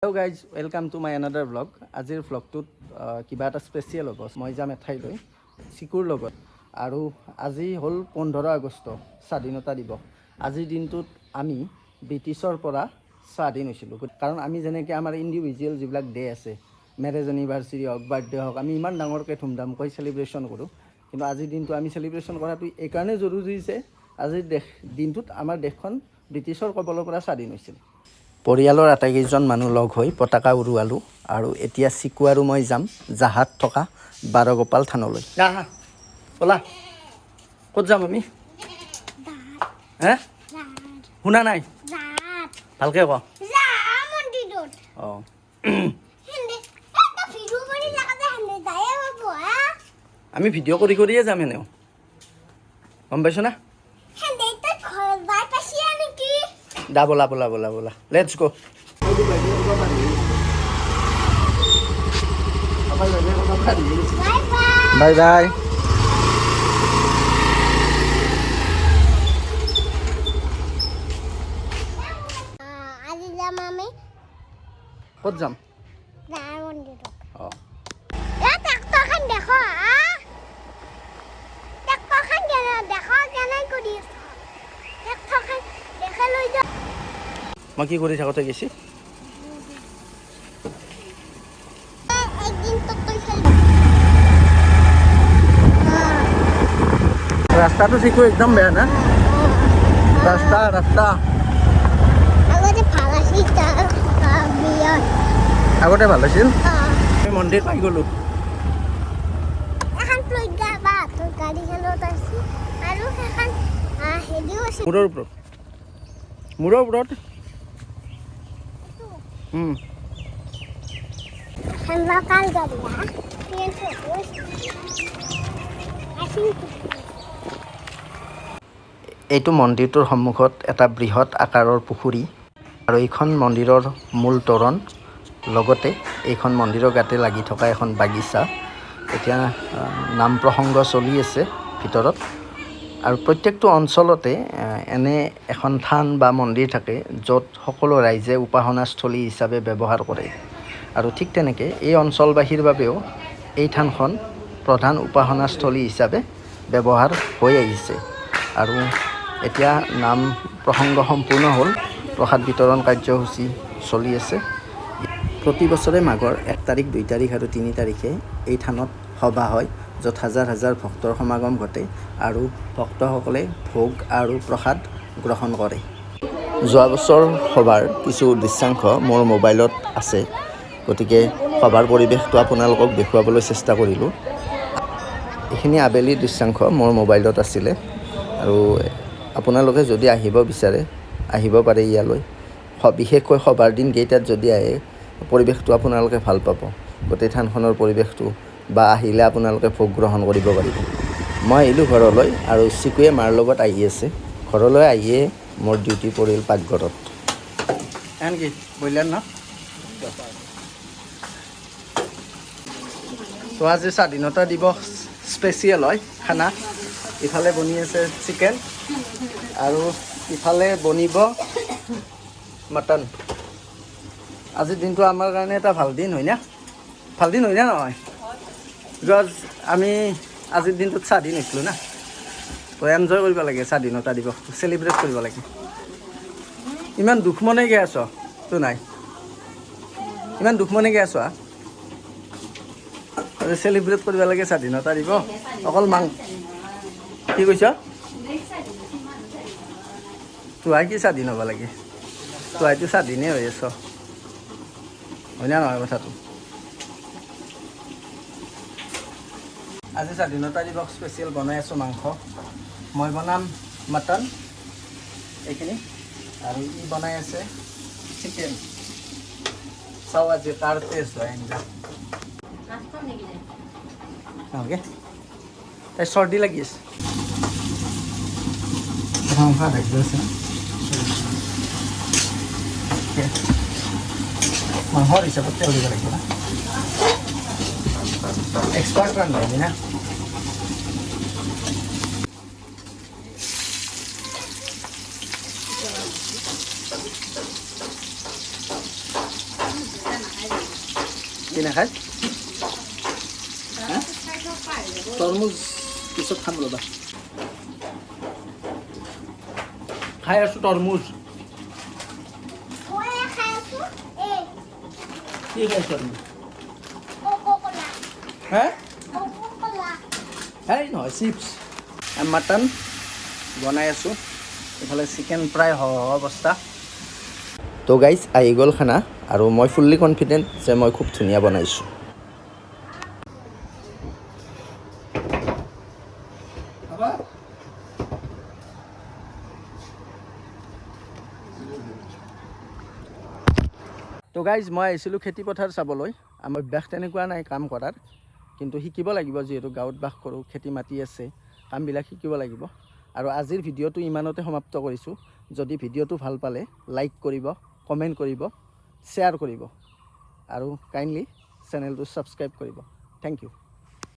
Hello guys, welcome to my another vlog. আজিৰ ভ্লগটোত কিবা এটা স্পেচিয়েল হ'ব। মই যাম এঠাইলৈ চিকুৰ লগত আৰু আজি হ'ল 15 আগষ্ট, স্বাধীনতা দিৱস। আজিৰ দিনটোত আমি ব্ৰিটিছৰ পৰা স্বাধীন হৈছিলোঁ। কাৰণ আমি যেনেকৈ আমাৰ ইণ্ডিভিজুৱেল যিবিলাক ডে আছে, মেৰেজ এনিভাৰ্চাৰী হওক, বাৰ্থডে হওক, আমি ইমান ডাঙৰকৈ ধুমধামকৈ চেলিব্ৰেশ্যন কৰোঁ। কিন্তু আজিৰ দিনটো আমি চেলিব্ৰেশ্যন কৰাটো এইকাৰণেই জৰুৰী যে আজিৰ দিনটোত আমাৰ দেশখন ব্ৰিটিছৰ কবলৰ পৰা স্বাধীন হৈছিল। পৰিয়ালৰ আটাইকেইজন মানুহ লগ হৈ পতাকা উৰুৱালোঁ আৰু এতিয়া চিকু আৰু মই যাম জাহাত থকা বাৰগোপাল থানলৈ। আহা, ব'লা। ক'ত যাম আমি? হে, শুনা নাই। ভালকে ক। অঁ। ভিডিঅ' কৰি থাকোঁতে সেনে যায়ে পাব হা। আমি ভিডিঅ' কৰি কৰিয়ে যাম এনেও, গম পাইছ না? সেনে তই ঘৰত যাই পাইছিলা নেকি? দা, ব'লা ব'লা ব'লা ব'লা, let's go. Bye bye. Bye bye. আজি যাম আমি। ক'ত যাম? গাঁৱৰ মন্দিৰত। অঁ। এ, ট্ৰেক্টৰখন দেখো। ট্ৰেক্টৰখন কেনে দেখো, কেনে কৰি আছ। ট্ৰেক্টৰখন দেখে লৈ যা। মই কি কৰি থাকোঁতে গেছি? একদিন তো তুই খেলবি। ৰাস্তাটো চিকু একদম বেয়া না? ৰাস্তা ৰাস্তা। আগতে ভাল আছিল তাৰ বিয়াত। আগতে ভাল আছিল। আমি মন্দিৰ পাই গ'লোঁ। এখন প্ৰজ্ঞা বা তোৰ গাড়ীখনত আছিল আৰু সেইখন হেৰিও আছিল। মূৰৰ ওপৰত, মূৰৰ ওপৰত। এখন লোকাল গাড়ী হা আছিল। এইটো মন্দিৰটোৰ সন্মুখত এটা বৃহৎ আকাৰৰ পুখুৰী আৰু এইখন মন্দিৰৰ মূল তোৰণ, লগতে এইখন মন্দিৰৰ গাতে লাগি থকা এখন বাগিচা। এতিয়া নাম প্ৰসংগ চলি আছে ভিতৰত। আৰু প্ৰত্যেকটো অঞ্চলতে এনে এখন থান বা মন্দিৰ থাকে, য'ত সকলো ৰাইজে উপাসনাস্থলী হিচাপে ব্যৱহাৰ কৰে। আৰু ঠিক তেনেকৈ এই অঞ্চলবাসীৰ বাবেও এই থানখন প্ৰধান উপাসনাস্থলী হিচাপে ব্যৱহাৰ হৈ আহিছে। আৰু এতিয়া নাম প্ৰসংগ সম্পূৰ্ণ হ'ল, প্ৰসাদ বিতৰণ কাৰ্যসূচী চলি আছে। প্ৰতি বছৰে মাঘৰ 1 তাৰিখ, 2 তাৰিখ আৰু 3 তাৰিখে এই থানত সভা হয়, য'ত হাজাৰ হাজাৰ ভক্তৰ সমাগম ঘটে আৰু ভক্তসকলে ভোগ আৰু প্ৰসাদ গ্ৰহণ কৰে। যোৱা বছৰ সভাৰ কিছু দৃশ্যাংশ মোৰ মোবাইলত আছে, গতিকে সভাৰ পৰিৱেশটো আপোনালোকক দেখুৱাবলৈ চেষ্টা কৰিলোঁ। এইখিনি আবেলিৰ দৃশ্যাংশ মোৰ মোবাইলত আছিলে। আৰু আপোনালোকে যদি আহিব বিচাৰে, আহিব পাৰে ইয়ালৈ। বিশেষকৈ সভাৰ দিনকেইটাত যদি আহে, পৰিৱেশটো আপোনালোকে ভাল পাব, গোটেই থানখনৰ পৰিৱেশটো, বা আহিলে আপোনালোকে ভোগ গ্ৰহণ কৰিব পাৰিব। মই আহিলোঁ ঘৰলৈ আৰু চিকুৱে মাৰ লগত আহি আছে। ঘৰলৈ আহিয়ে মোৰ ডিউটি পৰিল পাকঘৰত। এখন কি ব্ৰইলাৰ ন? তো আজি স্বাধীনতা দিৱস স্পেচিয়েল হয় খানা। ইফালে বনি আছে চিকেন আৰু ইফালে বনিব মটন। আজিৰ দিনটো আমাৰ কাৰণে এটা ভাল দিন হয় না? ভাল দিন হয় না নহয়? Because আমি আজিৰ দিনটোত স্বাধীন হৈছিলোঁ না। তো এনজয় কৰিব লাগে, স্বাধীনতা দিৱসটো চেলিব্ৰেট কৰিব লাগে। ইমান দুখ মনে গৈ আছ তো নাই? ইমান দুখ মনে গৈ আছ? হা, চেলিব্ৰেট কৰিব লাগে স্বাধীনতা দিৱস। অকল কি কৈছ? তোহাই কি স্বাধীন হ'ব লাগে? তোহাইতো স্বাধীনেই হৈ আছ, হয় না নহয় কথাটো? আজি স্বাধীনতা দিৱস স্পেচিয়েল বনাই আছোঁ মাংস। মই বনাম মটন এইখিনি আৰু ই বনাই আছে চিকেন। চাওঁ আজি কাৰ টেষ্ট হয় আঞ্জা। নালাগে, তাই চৰ্দি লাগি আছে। মাংস 1/2 কিলো আছে। মাংসৰ হিচাপত তেল দিব লাগিব না। এক্সপাৰ্ট ৰান্ধনি না। কি নাখায়? হা? তৰমুজ পিছত খাম, ৰ'বা। খাই আছোঁ তৰমুজ। মই খাই আছো এই। কি খাইছ তুমি? Coca Cola. হে? Coca Cola. এই নহয়, চিপছ। মাটন বনাই আছোঁ, ইফালে চিকেন প্ৰায় হ অৱস্থা। তো গাইজ, আহি গ'ল খানা আৰু মই ফুল্লি কনফিডেণ্ট যে মই খুব ধুনীয়া বনাইছোঁ। তো গাইজ, মই আহিছিলোঁ খেতি পথাৰ চাবলৈ। আমাৰ অভ্যাস তেনেকুৱা নাই কাম কৰাৰ, কিন্তু শিকিব লাগিব। যিহেতু গাঁৱত বাস কৰোঁ, খেতি মাটি আছে, কামবিলাক শিকিব লাগিব। আৰু আজিৰ ভিডিঅ'টো ইমানতে সমাপ্ত কৰিছোঁ। যদি ভিডিঅ'টো ভাল পালে লাইক কৰিব, কমেণ্ট কৰিব, শ্বেয়াৰ কৰিব আৰু কাইণ্ডলি চেনেলটো ছাবস্ক্ৰাইব কৰিব। Thank U.